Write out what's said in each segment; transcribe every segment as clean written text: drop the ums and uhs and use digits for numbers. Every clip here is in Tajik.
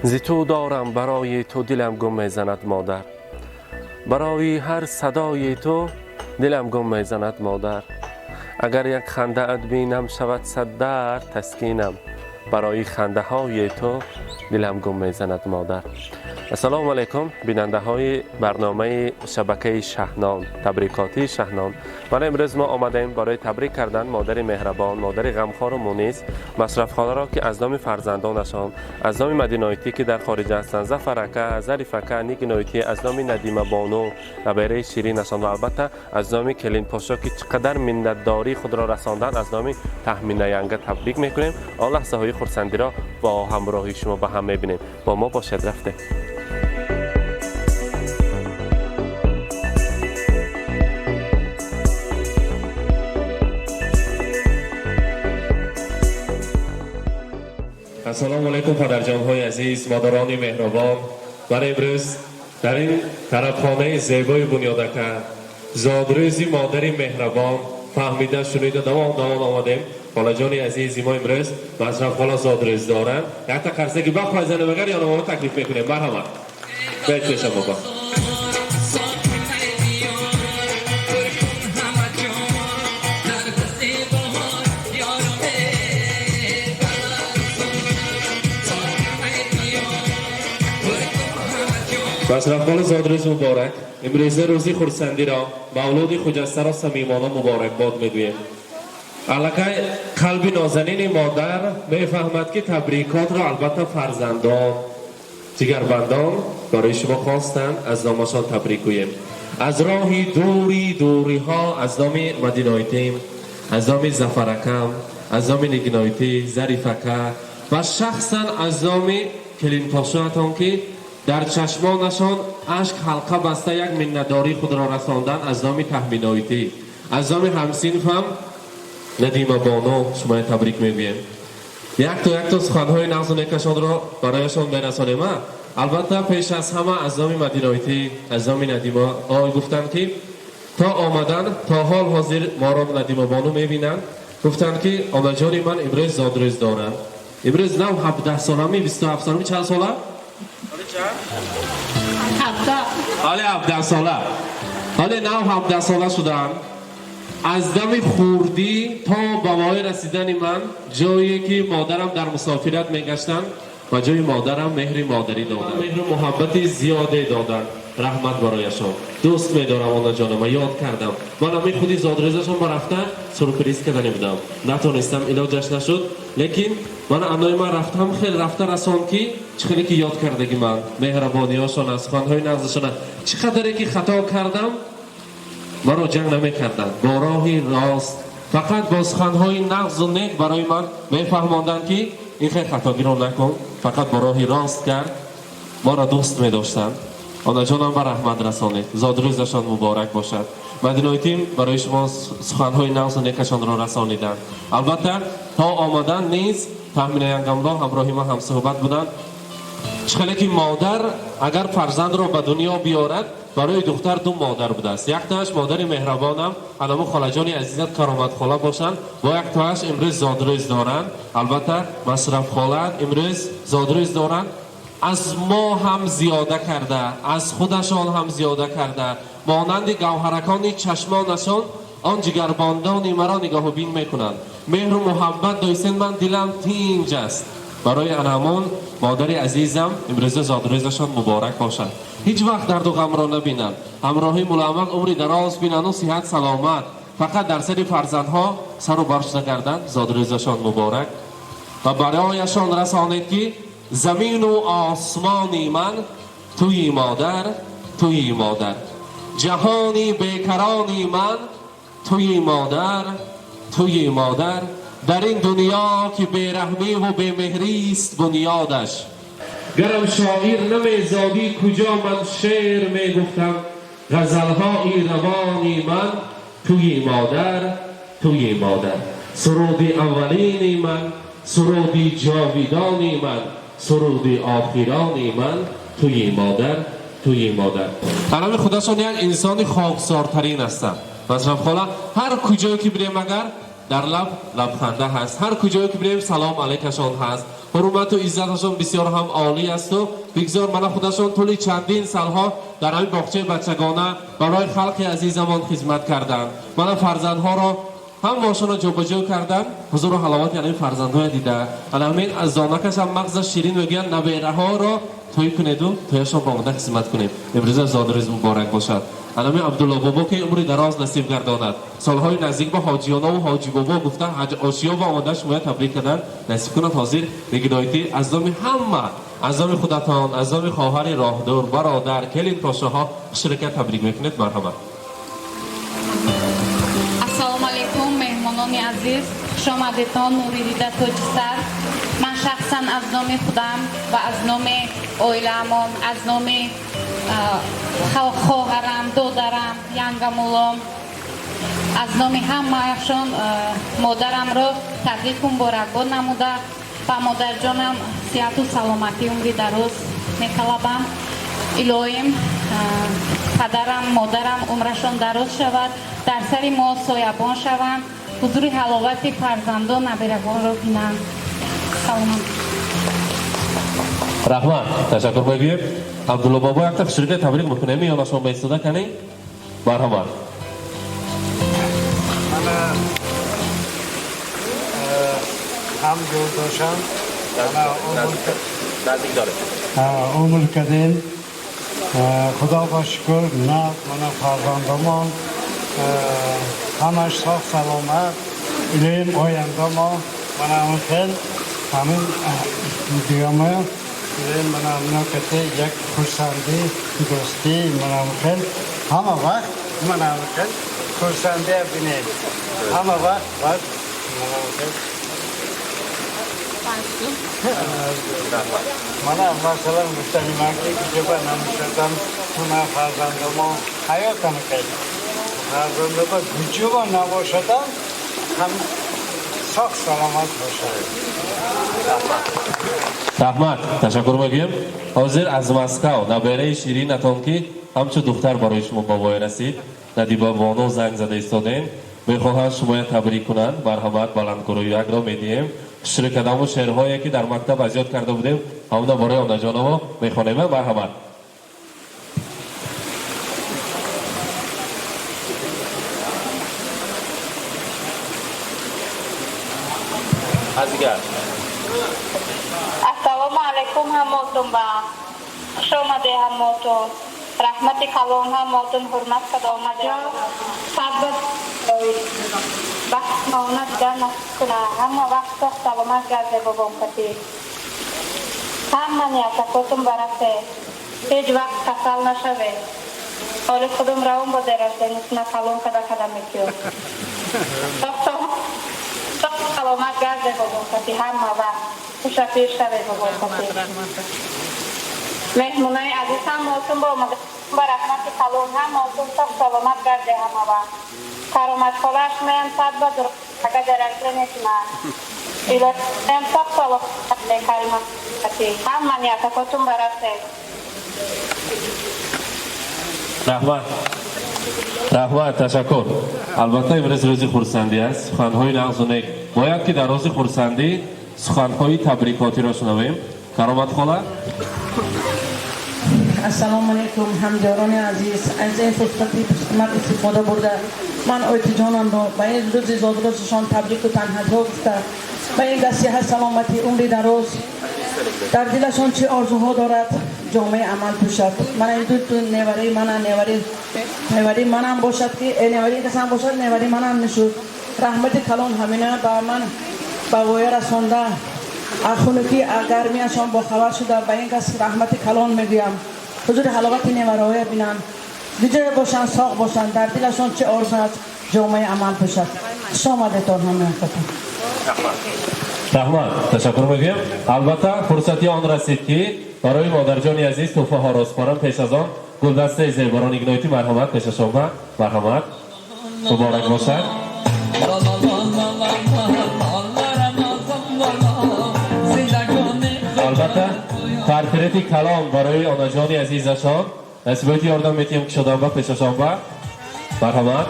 Зи ту дорам барои ту дилам гум мезанад модар, барои ҳар садои ту дилам гум мезанад модар. Агар як хандаат бинам шавад сад дард таскинам, барои хандаҳои ту дилам гум мезанад модар. Ассалому алайкум, бинандаҳои барномаи шабакаи Шаҳнон, табрикотии Шаҳнон. Мана имрӯз мо омадаем барои табрик кардан модари меҳрабон, модари ғамхору мунис Масрафхонаро, ки аз номи фарзандонашон, аз номи Мадиноитӣ, ки дар хориҷа ҳастанд, Зафарака, Зарифака, Нигиноитӣ, аз номи Надимабону, набераи ширинашон, ва албатта аз номи Келинпошо, ки чӣ қадар миннатдории худро расонданд, аз номи Таҳминаянга табрик мекунем. Он лаҳзаҳои хурсандиро бо ҳамроҳии шумо ба ҳам мебинем. Бо мо бошед. Рафтем. Ассалому алайкум, падарҷонҳои азиз, модарони меҳрубон. Ман имрӯз дар ин тарабхонаи зебои Бунёдака зодрӯзи модари меҳрабон фаҳмида, шунида, давон давон омадем. Холаҷони азизи мо имрӯз Масрафхола зодрӯз доранд. Якта қарсаки ба хоҳзанем, агар ёнамоно таклиф мекунем. Марҳамат, бед пеша бобо. Масрафхола, зодрӯз муборак! Имрӯза рӯзи хурсандиро, мавлуди хуҷастаро самимона муборакбод мегӯем. Аллакай қалби нозанини модар мефаҳмад, ки табрикотро албатта фарзандон, ҷигарбандон барои шумо хостанд, аз номашон табрик гӯем. Аз роҳи дури дуриҳо аз номи Мадиноитим, аз номи Зафаракам, аз номи Нигиноитӣ, Зарифака ва шахсан аз номи келинпошоатон, ки дар чашмонашон ашк ҳалқа баста як миннатдории худро расонданд, аз номи Таҳминоитӣ, аз номи ҳамсинфам Надимабону шумоя табрик мегӯем. Якто якто суханҳои нағзу некашонро барояшон мерасонем. Албатта, пеш аз ҳама аз номи Мадиноитӣ, аз номи Надима ой гуфтанд, ки то омадан то ҳол ҳозир моро Надимабону мебинанд. Гуфтанд, ки онаҷони ман имрӯз зодрӯз доранд, имрӯз нав 17 солами, 27 солами, чанд сола? Ҳоле 17 сола, ҳоле нав 17 сола шудам. Аз дами хурдӣ то ба воя расидани ман, ҷое ки модарам дар мусофират мегаштанд, ба ҷои модарам меҳри модарӣ доданд, меҳру муҳаббати зиёде доданд. Раҳмат барояшон. Дӯст медорам онаҷонама. Ёд кардам, ман ами худи зодрӯзашон ба рафта сюрприз кардани будам, натонистам, илоҷаш нашуд. Лекин ман анои ман рафтам, хел рафта расон, ки чӣ хеле ки ёд кардаги ман меҳрабониҳошон, суханҳои нағзашона, чӣ қадаре ки хато кардам, маро ҷанг намекарданд, бо роҳи рост, фақат бо суханҳои нағзу нек барои ман мефаҳмонданд, ки ин хел хатогиро накун, фақат бо роҳи рост кард. Моро дӯст медоштанд. Онаҷонам, ба раҳмат расонед, зодрӯзашон муборак бошад. Мадиноитим барои шумо суханҳои нағзу некашонро расониданд. Албатта, то омадан низ Таҳминаянgamро ҳамроҳи ман ҳамсуҳбат буданд. Чӣ хеле ки модар агар фарзандро ба дунё биёрад, барои духтар ду модар будааст: яктааш модари меҳрабонам, анамо холаҷони азизат Кароматхола бошанд, бо яктааш имрӯз зодрӯз доранд, албатта Масрафхола имрӯз зодрӯз доранд. Аз мо ҳам зиёда карда, аз худашон ҳам зиёда карда, монанди гавҳаракони чашмонашон он ҷигарбондони маро нигоҳубин мекунанд, меҳру муҳаббат дойсен, ман дилам тинҷ аст. Барои анамон модари азизам имрӯза зодрӯзашон муборак бошад. Ҳеҷ вақт дарду ғамро набинанд, ҳамроҳи муламмақ умри дароз бинанду сиҳат саломат, фақат дар сари фарзандҳо сару барш нагарданд. Зодрӯзашон муборак ва барояшон расонед, ки замину осмони ман туи модар, туи модар, ҷаҳони бекарони ман туи модар, туи модар. Дар ин дунё ки бераҳмиву бемеҳрист бунёдаш, гарам шоир намезодӣ, куҷо ман шеър мегуфтам? Ғазалҳои равони ман туи модар, туи модар, суруди аввалини ман, суруди ҷовидони ман, суруди охирони ман туи модар, туи модар. Ҳанами худашон як инсони хоксортарин ҳастанд. Масрафхола, ҳар куҷое ки бирем, агар Дар лаб лабханда ҳаст. Ҳар куҷое ки бинем, салом алайкашон ҳаст. Ҳурмату иззаташон бисёр ҳам олӣ асту бигзор мана худашон тӯли чандин солҳо дар ҳамин боғчаи бачагона барои халқи азизамон хизмат карданд. Мана фарзандҳоро ҳамашонро ҷобаҷо кардан, ҳузуру ҳаловати ҳамин фарзандҳоя дида. Ана ҳамин аз зонакашам мағзаш ширин мегӯянд, набераҳоро тӯй кунеду тӯяшон ба омода хизмат кунем. Имрӯза зодрӯз муборак бошад. Ана ҳамин Абдулло бобо, ки умри дароз насиб гардонад. Солҳои наздик ба ҳоҷиёнову ҳоҷи бобо гуфта ҳаҷ осиё ба омода шумоя табрик кардан насиб кунад. Ҳозир мегӯяд, аз номи ҳама, аз номи худатон, аз номи хоҳари роҳдур, бародар, келин пошоҳо ширкат табрик мекунед. Марҳамат. Ассалому алайкум, меҳмонони азиз, хушомадетон, нури дида, тоҷисар. Ман шахсан аз номи худам ва аз номи оилаамон, аз номи хоҳарам, додарам, янгамулом, аз номи ҳамаашон модарамро табрику муборакбод намуда, ба модарҷонам сиҳату саломатӣ, умри дароз металабам. Илоҳим, падарам, модарам умрашон дароз шавад, дар сари мо соябон шаванд, ҳузури ҳаловати фарзандон, наберагонро бинанд. Саломат. Раҳмат, ташаккур мегӯем. Абдулло бобо, якта хушрика табрик мекунем, ёнашон ба истода канӣ. Марҳамат. Мана ҳам yo'ldosham, mana наздик доред. Умр кардем, Худоға шукр, на мана фарзандамон ҳамаш соғ саломат. Илоҳим, ояндамо мана он хел ҳамин дуёма илоҳим, мана ҳамино кати як хурсандӣ, дӯстӣ, мана он хел ҳама вақт, мана он хел хурсандия бинем ҳама вақт. Баъд мана он хел мана масалан гуфтаниман, ки куҷоба намешадам, мана фарзандамо ҳаётам хел фарзандаба куҷоба набошадам, ҳам соғ саломат бошад. Раҳмат, ташаккур мегӯем. Ҳозир аз Москав набераи ширинатон, ки ҳамчун духтар барои шумо ба воя расид, Надиба бону занг зада истодем, мехоҳанд шумоя табрик кунанд. Марҳамат, баландгурӯи якро медиҳем. Ширкадаму шеърҳое ки дар мактаб аз ёд карда будем, ҳамона барои онаҷоново мехонем. Марҳамат. Аз дигар. Ассалому алайкум ҳамотун, ба хуш омаде ҳамотун, раҳмати калон ҳамотун, ҳурмат када омаде. Садба бахт маона дигар насиб куна, ҳама вақт соғ саломат гарде. Бобом кати ҳама ниятакотун барасе, ҳеҷ вақт касал нашаве. Ҳоли худум равон бо деражденисна калон када када мекиё. Соғ саломат гарде бобом кати, ҳама вақт хушапир шаве бобом кати. Меҳмонои азиз, ҳамаотун ба омада ба раҳмати калон, ҳамаотун соғ саломат гарде ҳама вақт. Кароматхолааш меям сад ба ага даражданетима. Илоҳиям, соғ саломат каримати, ҳама ниятакотун барасе. Раҳмат, раҳмат, ташаккур. Албатта, имрӯз рӯзи хурсандӣ аст. Суханҳои нағзу нек бояд, ки дар рӯзи хурсандӣ суханҳои табрикотиро шунавем. Кароматхола. Ассалому алайкум, ҳамдиёрони азиз. Аз ин фурсати пурқимат истифода бурда, ман ойтиҷонамро ба ин рӯзи зодрӯзашон табрику таҳниятҳо гуфта, ба ин кас сиҳат, саломатӣ, умри дароз, дар дилашон чӣ орзуҳо дорад, ҷомаи амал пӯшад. Мана ин ду невараи мана, невари манам бошад, ки невари касам бошад, невари манам мешуд. Раҳмати калон, ҳамина ба ман ба воя расонда, хунукӣ гармиашон бохабар шуда, ба ин кас раҳмати калон мегӯям. Ҳузури ҳаловати невараҳоя бинанд, ҷое бошанд, соғ бошанд, дар дилашон чӣ орзу аст, ҷомаи амал пӯшад. Хуш омадетон ҳамаятон. Раҳмат, ташаккур мегӯем. Албатта, фурсати он расид, ки барои модарҷони азиз тӯҳфаҳоро супорам. Пеш аз он гулдастаи зебарони игноити, марҳамат, пешашонба, марҳамат, муборак бошад. Албатта, портрети калон барои онаҷони азизашон. Насиботи ёрдам метиҳем, кушоданба пешашонба, марҳамат.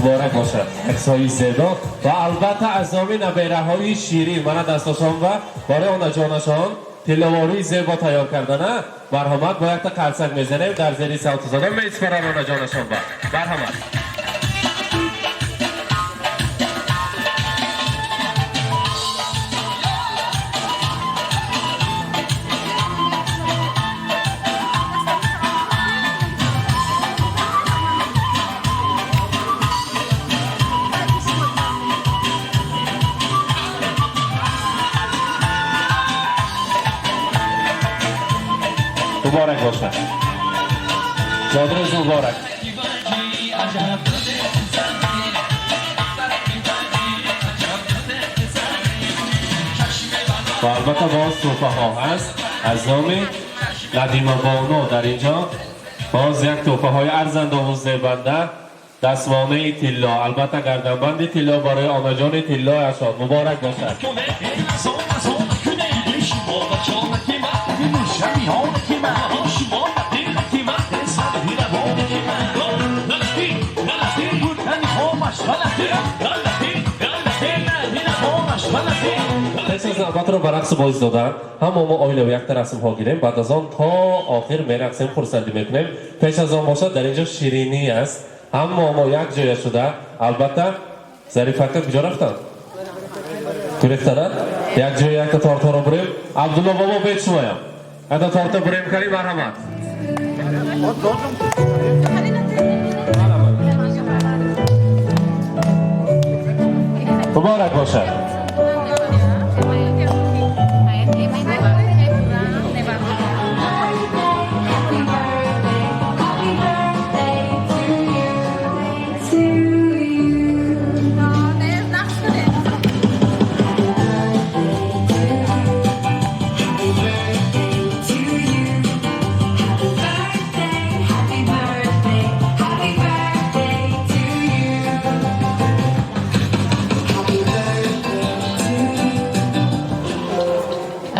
Муборак бошад, аксҳои зебо ва албатта аз номи набераҳои ширин мана дастошон ва барои онаҷонашон тилловории зебо тайёр кардана. Марҳамат, бо якта қарсак мезанем, дар зери савту садо меспорам онаҷонашон ба. Марҳамат. Муборак бошад, зодрӯз муборак. Ва албатта боз тӯҳфаҳо ҳаст аз номи Надима Боно. Дар инҷо боз як тӯҳфаҳои арзандаву зебанда, дастмонаи тилло, албатта гарданбанди тилло барои онаҷони тиллояшон. Муборак бошад. Пеш аз навбатро ба рақсу бозӣ додан, ҳамо мо оилави якта расмҳо гирем, баъд аз он то охир мерақсем, хурсандӣ мекунем. Пеш аз он бошад, дар инҷо ширинӣ аст. Ҳамо мо як ҷоя шуда, албатта Зарифака куҷо рафтанд? Гурехтанад? Як ҷоя якта тортҳоро бурем. Абдулло бобо, бед шумоям. Якта торта бурем кари, марҳамат. Муборак бошад.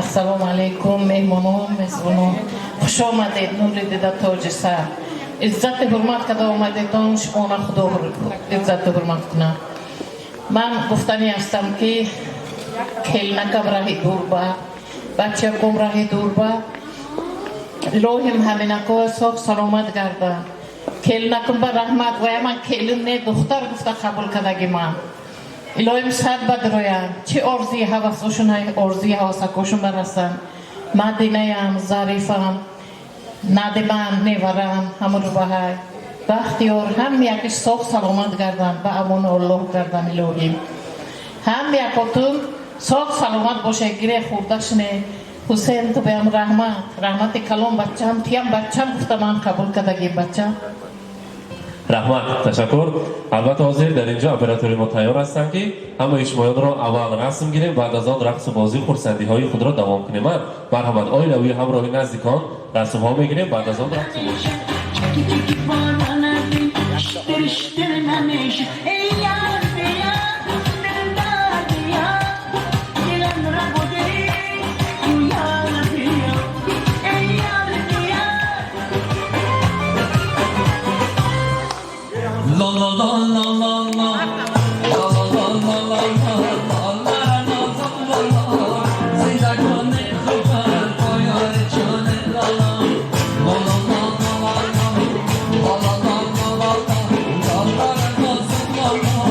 Ассалому алайкум, меҳмонон, мезбонон, хуш омадед, нури дида, тоҷи сар, иззати ҳурмат карда омадедон, шумона Худо иззату ҳурмат кунад. Ман гуфтанӣ ҳастам, ки келнакам раҳи дур ба, бачаком раҳи дур ба, илоҳим ҳаминако соф саломат гарда. Келнакум ба раҳмат, вая ман келин не, духтар гуфта қабул кардаги ман. Илоҳим сад бадроям, чӣ орзуи ҳавасошун, орзуи ҳавасакошун барасанд. Мадинаям, Зарифам, Надимам, неварам, ҳамрубаҳай, Бахтиёр, ҳам якиш соф саломат гардан, ба амони Аллоҳ гардан. Илоҳим ҳам якотун соф саломат боше, гире хӯрда шине. Ҳусен, ту беам раҳмат, раҳмати калон, бачам, туям бачам гуфта ман қабул кардагим, бачам. Раҳмат, ташаккур. Албатта, ҳозир дар инҷо оператори мо тайёр ҳастанд, ки ҳамаи шумоёнро аввал расм гирем, баъд аз он рақсу бозӣ, хурсандиҳои худро давом кунем. Марҳамат, оилавӣ ҳамроҳи наздикон расмҳо мегирем, баъд аз он рақсу бозӣ. La la la la la la la la la la la la la la la زندگان خوبم پایان جان لا لا لا لا لا لا لا لا لا لا لا لا لا لا.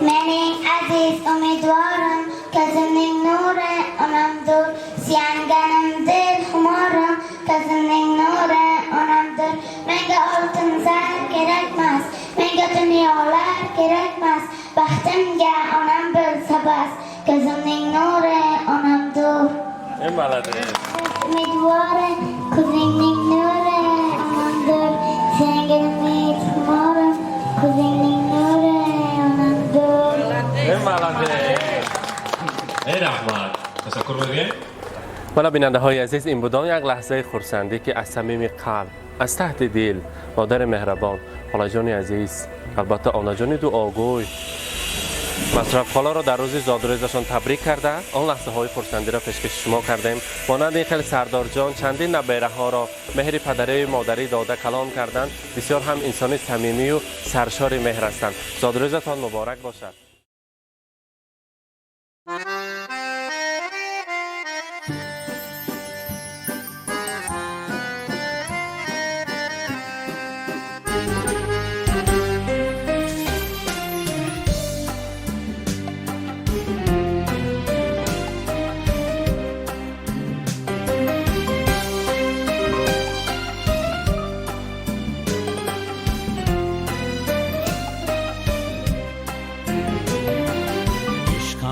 Mening aziz umidvorim, ko'zimning nuri onamdur. Suyanganim dil xumorim, ko'zimning nuri onamdur. Menga oltin zar kerakmas, menga dunyolar kerakmas. Baxtimga onam bo'lsa bas, ko'zimning nuri onamdur. Umidvorim, ko'zingning nuri onamdur. Suyanganim dil xumorim, ko'zingning nuri onamdur. Раҳмат, ташаккур мегӯем. Мана, бинандаҳои азиз, ин будон як лаҳзаи хурсандӣ, ки аз самими қалб, аз таҳти дил модари меҳрабон, холаҷони азиз, албатта онаҷони дуогӯй Масрафхоларо дар рӯзи зодрӯзашон табрик карда, он лаҳзаҳои хурсандиро пешкаши шумо кардем. Монанди ин хел Сардорҷон чандин набераҳоро меҳри падарию модарӣ дода калон карданд. Бисёр ҳам инсони самимию саршори меҳр ҳастанд. Зодрӯзатон муборак бошад.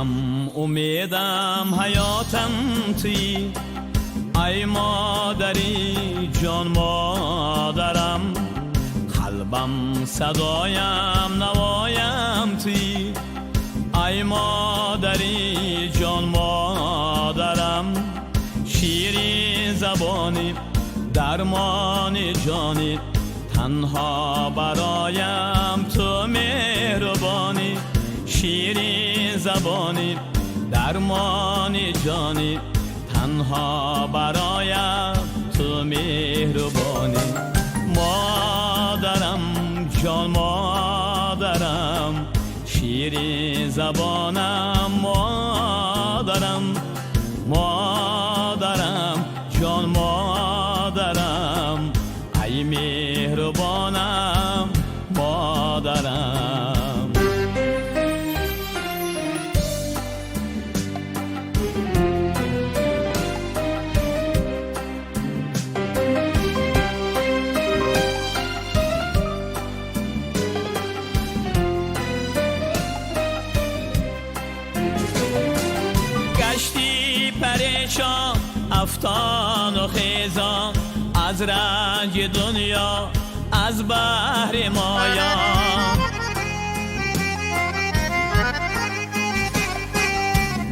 Чашмам, умедам, ҳаётам туӣ, ай модари ҷон, модарам. Қалбам, садоям, навоям туӣ, ай модари ҷон, модарам. Ширин забонӣ, дармони ҷонӣ, танҳо бароям ту меҳрубонӣ. Ширин забонӣ, дармони ҷонӣ, танҳо бароям ту меҳрубонӣ. Модарам, ҷон модарам, ширин забонам, модарам. Модарам, ҷон модарам, ай меҳрубонам, модарам. Гашти парешон, афтону хезон, аз ранҷи дунё, аз баҳри моён.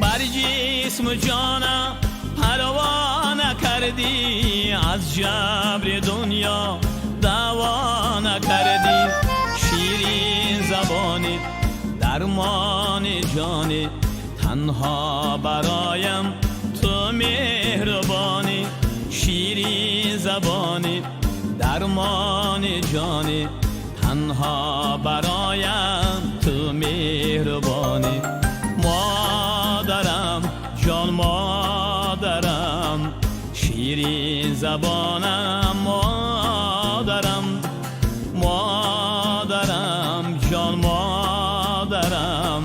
Бар ҷисму ҷонам парво накардӣ, аз ҷабри дунё даъво накардӣ. Ширин забонӣ, дармони ҷонӣ, танҳо бароям ту меҳрубонӣ. Ширин забонӣ, дармони ҷонӣ, танҳо бароям ту меҳрубонӣ. Модарам, ҷон модарам, ширин забонам, модарам. Модарам, ҷон модарам,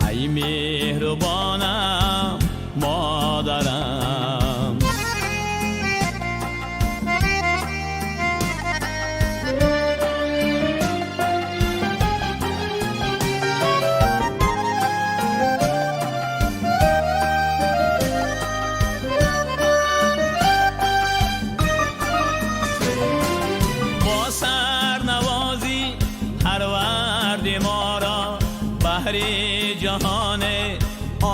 ай меҳрубонам, модарам. Бо сарнавозӣ парварди моро, баҳри ҷаҳон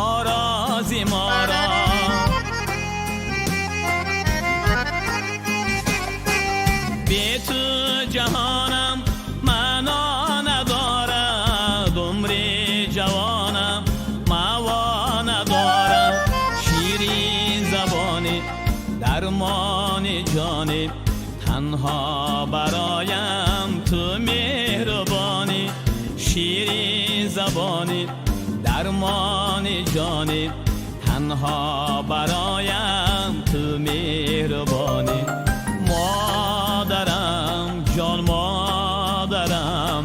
орози моро. Бе ту ҷаҳонам маъно надорад, умри ҷавонам маъво надорад. Ширин забонӣ, дармони ҷонӣ, танҳо бароям ту меҳрубонӣ. Ширин забонӣ, дармони ҷонӣ, танҳо бароям ту меҳрубонӣ. Модарам, ҷон модарам,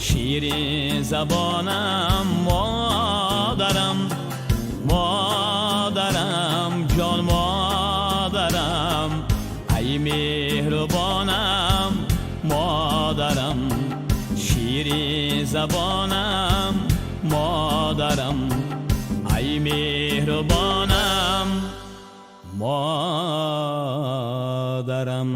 ширин забонам, модарам. Модарам, ҷон модарам, ай меҳрубонам, модарам. Ширин забонам, модарам, ай меҳрубонам, модарам.